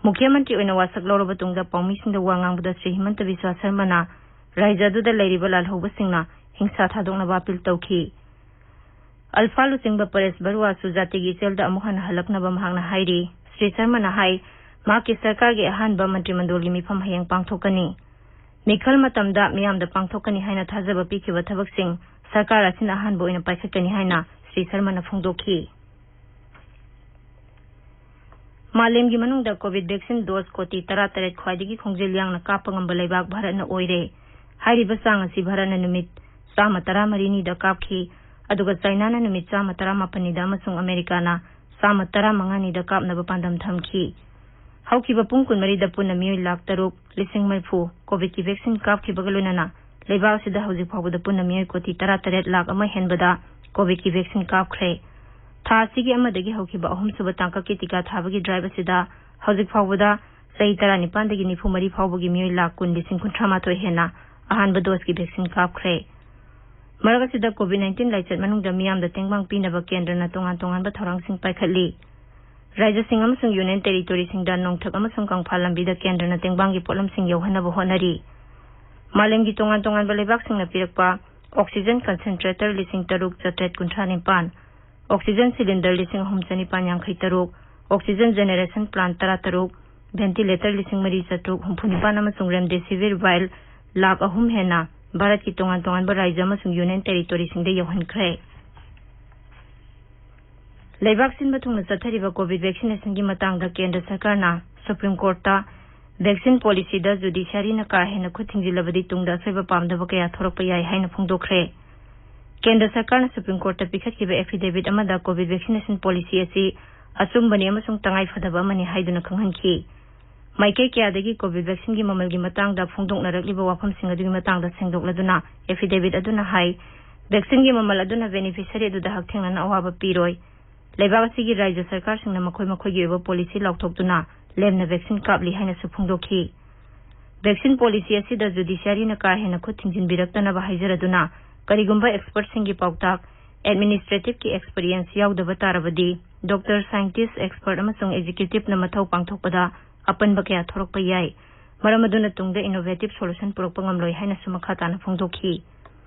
ꯃꯨꯈ꯭ꯌ ꯃꯟꯇ꯭ꯔꯤ ꯑꯣꯏꯅ ꯋꯥꯁꯛ ꯂꯧꯔꯕ ꯇꯨꯡꯗ ꯄꯥꯎꯃꯤꯁꯤꯡꯗ ꯋꯥ ꯉꯥꯡꯕꯗ ꯁ꯭ꯔꯤ ꯍꯤꯃꯟꯇ ꯕꯤꯁ꯭ꯋꯥ ꯁꯔꯃꯅ ꯔꯥꯖ꯭ꯌ ꯑꯗꯨꯗ ꯂꯩꯔꯤꯕ ꯂꯥꯜꯍꯧꯕꯁꯤꯡꯅ ꯍꯤꯡꯁꯥ ꯊꯥꯗꯣꯛꯅꯕ ꯑꯄꯤꯜ ꯇꯧꯈꯤ꯫ ꯑꯜꯐꯥ ꯂꯨꯆꯤꯡꯕ ꯄꯔꯦꯁ ꯕꯔꯨꯋꯥꯁꯨ ꯖꯥꯇꯤꯒꯤ ꯏꯆꯦꯜꯗ ꯑꯃꯨꯛ ꯍꯟꯅ ꯍꯜꯂꯛꯅꯕ ꯃꯍꯥꯛꯅ ꯍꯥꯏꯔꯤ꯫ ꯁ꯭ꯔꯤ ꯁꯔꯃꯅ ꯍꯥꯏ, ꯃꯍꯥꯛꯀꯤ ꯁꯔꯀꯥꯔꯒꯤ ꯑꯍꯥꯟꯕ ꯃꯟꯇ꯭ꯔꯤꯃꯟꯗꯣꯜꯒꯤ ꯃꯤꯐꯝ ꯍꯌꯦꯡ ꯄꯥꯡꯊꯣꯛꯀꯅꯤ꯫ ꯃꯤꯈꯜ ꯃꯇꯝꯗ ꯃꯤꯌꯥꯝꯗ ꯄꯥꯡꯊꯣꯛꯀꯅꯤ ꯍꯥꯏꯅ ꯊꯥꯖꯕ ꯄꯤꯈꯤꯕ ꯊꯕꯛꯁꯤꯡ ꯁꯔꯀꯥꯔ ꯑꯁꯤꯅ ꯑꯍꯥꯟꯕ ꯑꯣꯏꯅ ꯄꯥꯏꯈꯠꯀꯅꯤ ꯍꯥꯏꯅ ꯁ꯭ꯔꯤ ꯁꯔꯃꯅ ꯐꯣꯡꯗꯣꯛꯈꯤ꯫ ꯃꯥꯂꯦꯝꯒꯤ ꯃꯅꯨꯡꯗ ꯀꯣꯚꯤꯗ ꯚꯦꯛꯁꯤꯟ ꯗꯣꯁ ꯀꯣꯇꯤ ꯇꯔꯥꯇꯔꯦꯠ ꯈ꯭ꯋꯥꯏꯗꯒꯤ ꯈꯣꯡꯖꯦꯜ ꯌꯥꯡꯅ ꯀꯥꯞꯄ ꯉꯝꯕ ꯂꯩꯕꯥꯛ ꯚꯥꯔꯠꯅ ꯑꯣꯏꯔꯦ꯫ ꯍꯥꯏꯔꯤꯕ ꯆꯥꯡ ꯑꯁꯤ ꯚꯥꯔꯠꯅ ꯅꯨꯃꯤꯠ ꯆꯥꯝꯃ ꯇꯔꯥꯃꯔꯤꯅꯤꯗ ꯀꯥꯞꯈꯤ, ꯑꯗꯨꯒ ꯆꯥꯏꯅꯥꯅ ꯅꯨꯃꯤꯠ ꯆꯥꯝꯃ ꯇꯔꯥꯃꯥꯄꯟꯅꯤꯗ ꯑꯃꯁꯨꯡ ꯑꯃꯦꯔꯤꯀꯥꯅ ꯆꯥꯝꯃ ꯇꯔꯥꯃꯉꯥꯅꯤꯗ ꯀꯥꯞꯅꯕ ꯄꯥꯟꯗꯝ ꯊꯝꯈꯤ꯫ ꯍꯧꯈꯤꯕ ꯄꯨꯡ ꯀꯨꯟꯃꯔꯤꯗ ꯄꯨꯟꯅ ꯃꯤꯑꯣꯏ ꯂꯥꯈ ꯇꯔꯨꯛ ꯂꯤꯁꯤꯡ ꯃꯔꯤꯐꯨ ꯀꯣꯚꯤꯗꯀꯤ ꯚꯦꯛꯁꯤꯟ ꯀꯥꯞꯈꯤꯕꯒ ꯂꯣꯏꯅꯅ ꯂꯩꯕꯥꯛ ꯑꯁꯤꯗ ꯍꯧꯖꯤꯛ ꯐꯥꯎꯕꯗ ꯄꯨꯟꯅ ꯃꯤꯑꯣꯏ ꯀꯣꯇꯤ ꯇꯔꯥꯇꯔꯦꯠ ꯂꯥꯈ ꯑꯃ ꯍꯦꯟꯕꯗ ꯀꯣꯚꯤꯗꯀꯤ ꯚꯦꯛꯁꯤꯟ ꯀꯥꯞꯈ꯭ꯔꯦ꯫ ꯊꯥ ꯑꯁꯤꯒꯤ ꯑꯃꯗꯒꯤ ꯍꯧꯈꯤꯕ ꯑꯍꯨꯝꯁꯨꯕ ꯇꯥꯡꯀꯛꯀꯤ ꯇꯤꯀꯥ ꯊꯥꯕꯒꯤ ꯗ꯭ꯔꯥꯏꯚ ꯑꯁꯤꯗ ꯍꯧꯖꯤꯛ ꯐꯥꯎꯕꯗ ꯆꯍꯤ ꯇꯔꯥꯅꯤꯄꯥꯟꯗꯒꯤ ꯅꯤꯐꯨ ꯃꯔꯤ ꯐꯥꯎꯕꯒꯤ ꯃꯤꯑꯣꯏ ꯂꯥꯈ ꯀꯨꯟ ꯂꯤꯁꯤꯡ ꯀꯨꯟꯊ꯭ꯔꯥ ꯃꯥꯊꯣꯏ ꯍꯦꯟꯅ ꯑꯍꯥꯟꯕ ꯗꯣꯁꯀꯤ ꯚꯦꯛꯁꯤꯟ ꯀꯥꯞꯈ꯭ꯔꯦ꯫ ꯃꯔꯛ ꯑꯁꯤꯗ ꯀꯣꯚꯤꯗ ꯅꯥꯏꯟꯇꯤꯟ ꯂꯥꯏꯆꯠ ꯃꯅꯨꯡꯗ ꯃꯤꯌꯥꯝꯗ ꯇꯦꯡꯕꯥꯡ ꯄꯤꯅꯕ ꯀꯦꯟꯗ꯭ꯔꯅ ꯇꯣꯉꯥꯟ ꯇꯣꯉꯥꯟꯕ ꯊꯧꯔꯥꯡꯁꯤꯡ ꯄꯥꯏꯈꯠꯂꯤ꯫ ꯔꯥꯖ꯭ꯌꯁꯤꯡ ꯑꯃꯁꯨꯡ ꯌꯨꯅꯤꯌꯟ ꯇꯦꯔꯤꯇꯣꯔꯤꯁꯤꯡꯗ ꯅꯣꯡꯊꯛ ꯑꯃꯁꯨꯡ ꯀꯪꯐꯥꯜ ꯂꯝꯕꯤꯗ ꯀꯦꯟꯗ꯭ꯔꯅ ꯇꯦꯡꯕꯥꯡꯒꯤ ꯄꯣꯠꯂꯝꯁꯤꯡ ꯌꯧꯍꯟꯅꯕ ꯍꯣꯠꯅꯔꯤ꯫ ꯃꯥꯂꯦꯝꯒꯤ ꯇꯣꯉꯥꯟ ꯇꯣꯉꯥꯟꯕ ꯂꯩꯕꯥꯛꯁꯤꯡꯅ ꯄꯤꯔꯛꯄ ꯑꯣꯛꯁꯤꯖꯦꯟ ꯀꯟꯁꯦꯟꯇ꯭ꯔꯦꯇꯔ ꯂꯤꯁꯤꯡ ꯇꯔꯨꯛ ꯆꯥꯇ꯭ꯔꯦꯠ ꯀꯨꯟꯊ꯭ꯔꯥ ꯅꯤꯄꯥꯟ, ꯑꯣꯛꯁꯤꯖꯦꯟ ꯁꯤꯂꯤꯟꯗꯔ ꯂꯤꯁꯤꯡ ꯑꯍꯨꯝ ꯆꯅꯤꯄꯥꯟ ꯌꯥꯡꯈꯩ ꯇꯔꯨꯛ, ꯑꯣꯛꯁꯤꯖꯦꯟ ꯖꯦꯅꯦꯔꯦꯁꯟ ꯄ꯭ꯂꯥꯟ ꯇꯔꯥ ꯇꯔꯨꯛ, ꯚꯦꯟꯇꯤꯂꯦꯇꯔ ꯂꯤꯁꯤꯡ ꯃꯔꯤ ꯆꯥꯇ꯭ꯔꯨꯛ ꯍꯨꯝꯐꯨ ꯅꯤꯄꯥꯟ ꯑꯃꯁꯨꯡ ꯔꯦꯝꯗꯦꯁꯤꯚꯤꯔ ꯚꯥꯏꯜ ꯂꯥꯈ ꯑꯍꯨꯝ ꯍꯦꯟꯅ ꯚꯥꯔꯠꯀꯤ ꯇꯣꯉꯥꯟ ꯇꯣꯉꯥꯟꯕ ꯔꯥꯖ꯭ꯌ ꯑꯃꯁꯨꯡ ꯌꯨꯅꯤꯌꯟ ꯇꯦꯔꯤꯇꯣꯔꯤꯁꯤꯡꯗ ꯌꯧꯍꯟꯈ꯭ꯔꯦ꯫ ꯂꯩꯕꯥꯛ ꯁꯤꯟꯕ ꯊꯨꯡꯅ ꯆꯠꯊꯔꯤꯕ ꯀꯣꯚꯤꯗ ꯚꯦꯛꯁꯤꯅꯦꯁꯟꯒꯤ ꯃꯇꯥꯡꯗ ꯀꯦꯟꯗ꯭ꯔ ꯁꯔꯀꯥꯔꯅ ꯁꯨꯄ꯭ꯔꯤꯝ ꯀꯣꯔꯠꯇ ꯚꯦꯛꯁꯤꯟ ꯄꯣꯂꯤꯁꯤꯗ ꯖꯨꯗꯤꯁꯤꯌꯥꯔꯤꯅ ꯀꯥ ꯍꯦꯟꯅ ꯈꯨꯠ ꯊꯤꯡꯖꯤꯜꯂꯕꯗꯤ ꯇꯨꯡꯗ ꯑꯁꯣꯏꯕ ꯄꯥꯝꯗꯕ ꯀꯌꯥ ꯊꯣꯔꯛꯄ ꯌꯥꯏ ꯍꯥꯏꯅ ꯐꯣꯡꯗꯣꯛꯈ꯭ꯔꯦ꯫ ꯀꯦꯟꯗ꯭ꯔ ꯁꯔꯀꯥꯔꯅ ꯁꯨꯄ꯭ꯔꯤꯝ ꯀꯣꯔꯠꯇ ꯄꯤꯈꯠꯈꯤꯕ ꯑꯦꯐꯤꯗꯦꯚꯤꯠ ꯑꯃꯗ ꯀꯣꯚꯤꯗ ꯚꯦꯛꯁꯤꯅꯦꯁꯟ ꯄꯣꯂꯤꯁꯤ ꯑꯁꯤ ꯑꯆꯨꯝꯕꯅꯤ ꯑꯃꯁꯨꯡ ꯇꯉꯥꯏ ꯐꯗꯕ ꯑꯃꯅꯤ ꯍꯥꯏꯗꯨꯅ ꯈꯪꯍꯟꯈꯤ꯫ ꯃꯥꯏꯀꯩ ꯀꯌꯥꯗꯒꯤ ꯀꯣꯚꯤꯗ ꯚꯦꯛꯁꯤꯟꯒꯤ ꯃꯃꯜꯒꯤ ꯃꯇꯥꯡꯗ ꯐꯣꯡꯗꯣꯛꯅꯔꯛꯂꯤꯕ ꯋꯥꯐꯝꯁꯤꯡ ꯑꯗꯨꯒꯤ ꯃꯇꯥꯡꯗ ꯁꯦꯡꯗꯣꯛꯂꯗꯨꯅ ꯑꯦꯐꯤꯗꯦꯚꯤꯠ ꯑꯗꯨꯅ ꯍꯥꯏ, ꯚꯦꯛꯁꯤꯟꯒꯤ ꯃꯃꯜ ꯑꯗꯨꯅ ꯕꯦꯅꯤꯐꯤꯁꯔꯤ ꯑꯗꯨꯗ ꯍꯛꯊꯦꯡꯅꯅ ꯑꯋꯥꯕ ꯄꯤꯔꯣꯏ꯫ ꯂꯩꯕꯥꯛ ꯑꯁꯤꯒꯤ ꯔꯥꯖ꯭ꯌ ꯁꯔꯀꯥꯔꯁꯤꯡꯅ ꯃꯈꯣꯏ ꯃꯈꯣꯏꯒꯤ ꯑꯣꯏꯕ ꯄꯣꯂꯤꯁꯤ ꯂꯥꯎꯊꯣꯛꯇꯨꯅ ꯂꯦꯝꯅ ꯚꯦꯛꯁꯤꯟ ꯀꯥꯞꯂꯤ ꯍꯥꯏꯅꯁꯨ ꯐꯣꯡꯗꯣꯛꯈꯤ꯫ ꯚꯦꯛꯁꯤꯟ ꯄꯣꯂꯤꯁꯤ ꯑꯁꯤꯗ ꯖꯨꯗꯤꯁꯤꯌꯥꯔꯤꯅ ꯀꯥ ꯍꯦꯟꯅ ꯈꯨꯠ ꯊꯤꯡꯖꯤꯟꯕꯤꯔꯛꯇꯅꯕ ꯍꯥꯏꯖꯔꯗꯨꯅ, ꯀꯔꯤꯒꯨꯝꯕ ꯑꯦꯛꯁꯄꯔꯠꯁꯤꯡꯒꯤ ꯄꯥꯎꯇꯥꯛ, ꯑꯦꯗꯃꯤꯅꯤꯁꯇ꯭ꯔꯦꯇꯤꯚꯀꯤ ꯑꯦꯛꯁꯄꯔꯤꯌꯦꯟꯁ ꯌꯥꯎꯗꯕ ꯇꯥꯔꯕꯗꯤ, ꯗꯣꯛꯇꯔ, ꯁꯥꯏꯟꯇꯤꯁ, ꯑꯦꯛꯁꯄꯔꯠ ꯑꯃꯁꯨꯡ ꯑꯦꯛꯖꯤꯀ꯭ꯌꯨꯇꯤꯚꯅ ꯃꯊꯧ ꯄꯥꯡꯊꯣꯛꯄꯗ ꯑꯄꯟꯕ ꯀꯌꯥ ꯊꯣꯔꯛꯄ ꯌꯥꯏ꯫ ꯃꯔꯝ ꯑꯗꯨꯅ ꯇꯨꯡꯗ ꯏꯅꯣꯚꯦꯇꯤꯚ ꯁꯣꯂꯨꯁꯟ ꯄꯨꯔꯛꯄ ꯉꯝꯂꯣꯏ ꯍꯥꯏꯅꯁꯨ ꯃꯈꯥ ꯇꯥꯅ ꯐꯣꯡꯗꯣꯛꯈꯤ꯫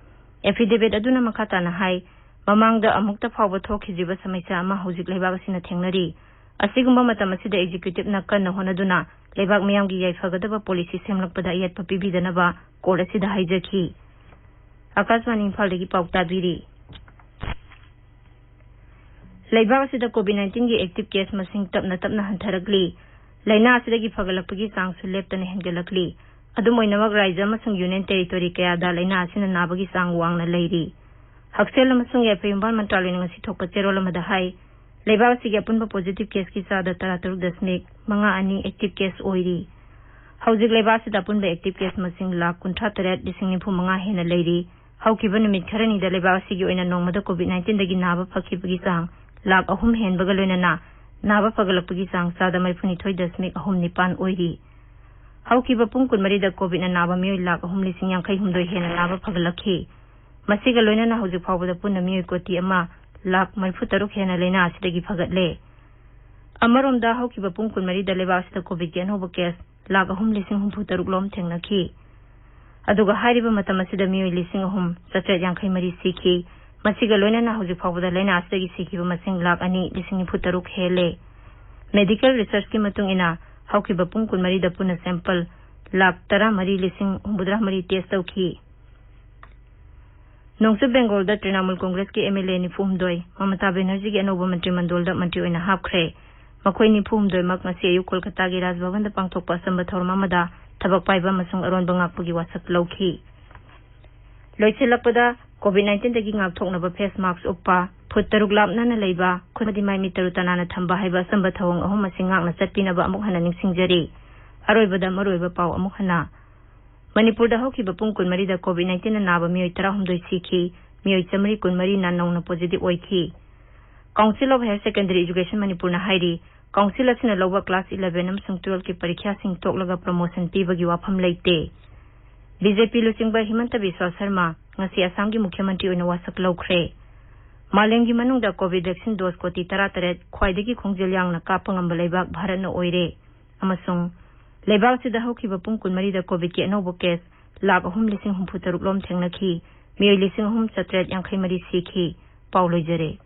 ꯑꯦꯐꯤꯗꯦꯚꯤꯠ ꯑꯗꯨꯅ ꯃꯈꯥ ꯇꯥꯅ ꯍꯥꯏ, ꯃꯃꯥꯡꯗ ꯑꯃꯨꯛꯇ ꯐꯥꯎꯕ ꯊꯣꯛꯈꯤꯗ꯭ꯔꯤꯕ ꯁꯃꯁ꯭ꯌꯥ ꯑꯃ ꯍꯧꯖꯤꯛ ꯂꯩꯕꯥꯛ ꯑꯁꯤꯅ ꯊꯦꯡꯅꯔꯤ꯫ ꯑꯁꯤꯒꯨꯝꯕ ꯃꯇꯝ ꯑꯁꯤꯗ ꯑꯦꯛꯖꯤꯀ꯭ꯌꯨꯇꯤꯚꯅ ꯀꯟꯅ ꯍꯣꯠꯅꯗꯨꯅ ꯂꯩꯕꯥꯛ ꯃꯤꯌꯥꯝꯒꯤ ꯌꯥꯏꯐꯒꯗꯕ ꯄꯣꯂꯤꯁꯤ ꯁꯦꯝꯂꯛꯄꯗ ꯑꯌꯦꯠꯄ ꯄꯤꯕꯤꯗꯅꯕ ꯀꯣꯔꯠ ꯑꯁꯤꯗ ꯍꯥꯏꯖꯈꯤ꯫ ꯑꯀꯥꯁꯕꯥꯅꯤ ꯏꯝꯐꯥꯜꯗꯒꯤ ꯄꯥꯎ ꯇꯥꯕꯤꯔꯤ꯫ ꯂꯩꯕꯥꯛ ꯑꯁꯤꯗ ꯀꯣꯚꯤꯗ ꯅꯥꯏꯟꯇꯤꯟꯒꯤ ꯑꯦꯛꯇꯤꯚ ꯀꯦꯁ ꯃꯁꯤꯡ ꯇꯞꯅ ꯇꯞꯅ ꯍꯟꯊꯔꯛꯂꯤ꯫ ꯂꯥꯏꯅꯥ ꯑꯁꯤꯗꯒꯤ ꯐꯒꯠꯂꯛꯄꯒꯤ ꯆꯥꯡꯁꯨ ꯂꯦꯞꯇꯅ ꯍꯦꯟꯒꯠꯂꯛꯂꯤ꯫ ꯑꯗꯨꯝ ꯑꯣꯏꯅꯃꯛ, ꯔꯥꯖ꯭ꯌ ꯑꯃꯁꯨꯡ ꯌꯨꯅꯤꯌꯟ ꯇꯦꯔꯤꯇꯣꯔꯤ ꯀꯌꯥꯗ ꯂꯥꯏꯅꯥ ꯑꯁꯤꯅ ꯅꯥꯕꯒꯤ ꯆꯥꯡ ꯋꯥꯡꯅ ꯂꯩꯔꯤ꯫ ꯍꯛꯁꯦꯜ ꯑꯃꯁꯨꯡ ꯌꯥꯏꯐ ꯌꯨꯝꯕꯥꯜ ꯃꯟꯇ꯭ꯔꯥꯂꯌꯅ ꯉꯁꯤ ꯊꯣꯛꯄ ꯆꯦꯔꯣꯜ ꯑꯃꯗ ꯍꯥꯏ, ꯂꯩꯕꯥꯛ ꯑꯁꯤꯒꯤ ꯑꯄꯨꯟꯕ ꯄꯣꯖꯤꯇꯤꯚ ꯀꯦꯁꯀꯤ ꯆꯥꯗ ꯇꯔꯥꯇꯔꯨꯛ ꯗꯁꯃꯤꯛ ꯃꯉꯥ ꯑꯅꯤ ꯑꯦꯛꯇꯤꯚ ꯀꯦꯁ ꯑꯣꯏꯔꯤ꯫ ꯍꯧꯖꯤꯛ ꯂꯩꯕꯥꯛ ꯑꯁꯤꯗ ꯑꯄꯨꯟꯕ ꯑꯦꯛꯇꯤꯚ ꯀꯦꯁ ꯃꯁꯤꯡ ꯂꯥꯈ ꯀꯨꯟꯊ꯭ꯔꯥ ꯇꯔꯦꯠ ꯂꯤꯁꯤꯡ ꯅꯤꯐꯨ ꯃꯉꯥ ꯍꯦꯟꯅ ꯂꯩꯔꯤ꯫ ꯍꯧꯈꯤꯕ ꯅꯨꯃꯤꯠ ꯈꯔꯅꯤꯗ ꯂꯩꯕꯥꯛ ꯑꯁꯤꯒꯤ ꯑꯣꯏꯅ ꯅꯣꯡꯃꯗ ꯀꯣꯚꯤꯗ ꯅꯥꯏꯟꯇꯤꯟꯗꯒꯤ ꯅꯥꯕ ꯐꯈꯤꯕꯒꯤ ꯆꯥꯡ ꯂꯥꯈ ꯑꯍꯨꯝ ꯍꯦꯟꯕꯒ ꯂꯣꯏꯅꯅ ꯅꯥꯕ ꯐꯒꯠꯂꯛꯄꯒꯤ ꯆꯥꯡ ꯆꯥꯗ ꯃꯔꯤꯐꯨꯅꯤꯊꯣꯏ ꯗꯁꯃꯤꯛ ꯑꯍꯨꯝ ꯅꯤꯄꯥꯟ ꯑꯣꯏꯔꯤ꯫ ꯍꯧꯈꯤꯕ ꯄꯨꯡ ꯀꯨꯟꯃꯔꯤꯗ ꯀꯣꯚꯤꯗꯅ ꯅꯥꯕ ꯃꯤꯑꯣꯏ ꯂꯥꯈ ꯑꯍꯨꯝ ꯂꯤꯁꯤꯡ ꯌꯥꯡꯈꯩ ꯍꯨꯝꯗꯣꯏ ꯍꯦꯟꯅ ꯅꯥꯕ ꯐꯒꯠꯂꯛꯈꯤ꯫ ꯃꯁꯤꯒ ꯂꯣꯏꯅꯅ ꯍꯧꯖꯤꯛ ꯐꯥꯎꯕꯗ ꯄꯨꯟꯅ ꯃꯤꯑꯣꯏ ꯀꯣꯇꯤ ꯑꯃ ꯂꯥꯈ ꯃꯔꯤꯐꯨ ꯇꯔꯨꯛ ꯍꯦꯟꯅ ꯂꯥꯏꯅꯥ ꯑꯁꯤꯗꯒꯤ ꯐꯒꯠꯂꯦ꯫ ꯑꯃꯔꯣꯝꯗ, ꯍꯧꯈꯤꯕ ꯄꯨꯡ ꯀꯨꯟꯃꯔꯤꯗ ꯂꯩꯕꯥꯛ ꯑꯁꯤꯗ ꯀꯣꯚꯤꯗꯀꯤ ꯑꯅꯧꯕ ꯀꯦꯁ ꯂꯥꯈ ꯑꯍꯨꯝ ꯂꯤꯁꯤꯡ ꯍꯨꯝꯐꯨ ꯇꯔꯨꯛ ꯂꯣꯝ ꯊꯦꯡꯅꯈꯤ꯫ ꯑꯗꯨꯒ ꯍꯥꯏꯔꯤꯕ ꯃꯇꯝ ꯑꯁꯤꯗ ꯃꯤꯑꯣꯏ ꯂꯤꯁꯤꯡ ꯑꯍꯨꯝ ꯆꯥꯇ꯭ꯔꯦꯠ ꯌꯥꯡꯈꯩ ꯃꯔꯤ ꯁꯤꯈꯤ꯫ ꯃꯁꯤꯒ ꯂꯣꯏꯅꯅ ꯍꯧꯖꯤꯛ ꯐꯥꯎꯕꯗ ꯂꯥꯏꯅꯥ ꯑꯁꯤꯗꯒꯤ ꯁꯤꯈꯤꯕ ꯃꯁꯤꯡ ꯂꯥꯈ ꯑꯅꯤ ꯂꯤꯁꯤꯡ ꯅꯤꯐꯨ ꯇꯔꯨꯛ ꯍꯦꯜꯂꯦ꯫ ꯃꯦꯗꯤꯀꯦꯜ ꯔꯤꯁꯔꯆꯀꯤ ꯃꯇꯨꯡ ꯏꯟꯅ, ꯍꯧꯈꯤꯕ ꯄꯨꯡ ꯀꯨꯟꯃꯔꯤꯗ ꯄꯨꯟꯅ ꯁꯦꯝꯄꯜ ꯂꯥꯈ ꯇꯔꯥꯃꯔꯤ ꯂꯤꯁꯤꯡ ꯍꯨꯝꯐꯨꯇꯔꯥ ꯃꯔꯤ ꯇꯦꯁ ꯇꯧꯈꯤ꯫ ꯅꯣꯡꯆꯨꯞ ꯕꯦꯡꯒꯣꯜꯗ ꯇ꯭ꯔꯤꯅꯥꯃꯨꯜ ꯀꯣꯡꯒ꯭ꯔꯦꯁꯀꯤ ꯑꯦꯝ ꯑꯦꯜ ꯑꯦ ꯅꯤꯐꯨ ꯍꯨꯝꯗꯣꯏ ꯃꯃꯇꯥ ꯕꯦꯅꯔꯖꯤꯒꯤ ꯑꯅꯧꯕ ꯃꯟꯇ꯭ꯔꯤ ꯃꯟꯗꯣꯜꯗ ꯃꯟꯇ꯭ꯔꯤ ꯑꯣꯏꯅ ꯍꯥꯞꯈ꯭ꯔꯦ꯫ ꯃꯈꯣꯏ ꯅꯤꯐꯨ ꯍꯨꯝꯗꯣꯏꯃꯛ ꯉꯁꯤ ꯑꯌꯨꯛ ꯀꯣꯜꯀꯇꯥꯒꯤ ꯔꯥꯖ ꯚꯕꯟꯗ ꯄꯥꯡꯊꯣꯛꯄ ꯑꯆꯝꯕ ꯊꯧꯔꯝ ꯑꯃꯗ ꯊꯕꯛ ꯄꯥꯏꯕ ꯑꯃꯁꯨꯡ ꯑꯔꯣꯟꯕ ꯉꯥꯛꯄꯒꯤ ꯋꯥꯁꯛ ꯂꯧꯈꯤ꯫ ꯂꯣꯏꯁꯤꯜꯂꯛꯄꯗ, ꯀꯣꯚꯤꯗ ꯅꯥꯏꯟꯇꯤꯟꯗꯒꯤ ꯉꯥꯛꯊꯣꯛꯅꯕ ꯐꯦꯁ ꯃꯥꯛꯁ ꯎꯞꯄ, ꯐꯨꯠ ꯇꯔꯨꯛ ꯂꯥꯞꯅꯅ ꯂꯩꯕ, ꯈꯨꯠ ꯑꯃꯗꯤ ꯃꯥꯏ ꯃꯤꯠ ꯇꯔꯨ ꯇꯅꯥꯟꯅ ꯊꯝꯕ ꯍꯥꯏꯕ ꯑꯆꯝꯕ ꯊꯧꯑꯣꯡ ꯑꯍꯨꯝ ꯑꯁꯤ ꯉꯥꯛꯅ ꯆꯠꯄꯤꯅꯕ ꯑꯃꯨꯛ ꯍꯟꯅ ꯅꯤꯡꯁꯤꯡꯖꯔꯤ꯫ ꯑꯔꯣꯏꯕꯗ ꯃꯔꯨꯑꯣꯏꯕ ꯄꯥꯎ ꯑꯃꯨꯛ ꯍꯟꯅ꯫ ꯃꯅꯤꯄꯨꯔꯗ ꯍꯧꯈꯤꯕ ꯄꯨꯡ ꯀꯨꯟꯃꯔꯤꯗ ꯀꯣꯚꯤꯗ ꯅꯥꯏꯟꯇꯤꯟꯅ ꯅꯥꯕ ꯃꯤꯑꯣꯏ ꯇꯔꯥꯍꯨꯝꯗꯣꯏ ꯁꯤꯈꯤ, ꯃꯤꯑꯣꯏ ꯆꯥꯃꯔꯤ ꯀꯨꯟꯃꯔꯤꯅ ꯅꯧꯅ ꯄꯣꯖꯤꯇꯤꯚ ꯑꯣꯏꯈꯤ꯫ Council of Higher Secondary Education ꯃꯅꯤꯄꯨꯔꯅ ꯍꯥꯏꯔꯤ, ꯀꯥꯎꯟꯁꯤꯜ ꯑꯁꯤꯅ ꯂꯧꯕ ꯀ꯭ꯂꯥꯁ ꯏꯂꯦꯚꯦꯟ ꯑꯃꯁꯨꯡ ꯇꯨꯋꯦꯜꯐꯀꯤ ꯄꯔꯤꯈ꯭ꯌꯥꯁꯤꯡ ꯇꯣꯛꯂꯒ ꯄ꯭ꯔꯃꯣꯁꯟ ꯄꯤꯕꯒꯤ ꯋꯥꯐꯝ ꯂꯩꯇꯦ꯫ ꯕꯤ ꯖꯦ ꯄꯤ ꯂꯨꯆꯤꯡꯕ ꯍꯤꯃꯟꯇ ꯕꯤꯁ꯭ꯋꯥ ꯁꯔꯃ ꯉꯁꯤ ꯑꯁꯥꯝꯒꯤ ꯃꯨꯈ꯭ꯌ ꯃꯟꯇ꯭ꯔꯤ ꯑꯣꯏꯅ ꯋꯥꯁꯛ ꯂꯧꯈ꯭ꯔꯦ꯫ ꯃꯥꯂꯦꯝꯒꯤ ꯃꯅꯨꯡꯗ ꯀꯣꯚꯤꯗ ꯚꯦꯛꯁꯤꯟ ꯗꯣꯁ ꯀꯣꯇꯤ ꯇꯔꯥꯇꯔꯦꯠ ꯈ꯭ꯋꯥꯏꯗꯒꯤ ꯈꯣꯡꯖꯦꯜ ꯌꯥꯡꯅ ꯀꯥꯞꯄ ꯉꯝꯕ ꯂꯩꯕꯥꯛ ꯚꯥꯔꯠꯅ ꯑꯣꯏꯔꯦ꯫ ꯑꯃꯁꯨꯡ ꯂꯩꯕꯥꯛ ꯑꯁꯤꯗ ꯍꯧꯈꯤꯕ ꯄꯨꯡ ꯀꯨꯟꯃꯔꯤꯗ ꯀꯣꯚꯤꯗꯀꯤ ꯑꯅꯧꯕ ꯀꯦꯁ ꯂꯥꯈ ꯑꯍꯨꯝ ꯂꯤꯁꯤꯡ ꯍꯨꯝꯐꯨ ꯇꯔꯨꯛ ꯂꯣꯝ ꯊꯦꯡꯅꯈꯤ, ꯃꯤꯑꯣꯏ ꯂꯤꯁꯤꯡ ꯑꯍꯨꯝ ꯆꯥꯇ꯭ꯔꯦꯠ ꯌꯥꯡꯈꯩ ꯃꯔꯤ ꯁꯤꯈꯤ꯫ ꯄꯥꯎ ꯂꯣꯏꯖꯔꯦ꯫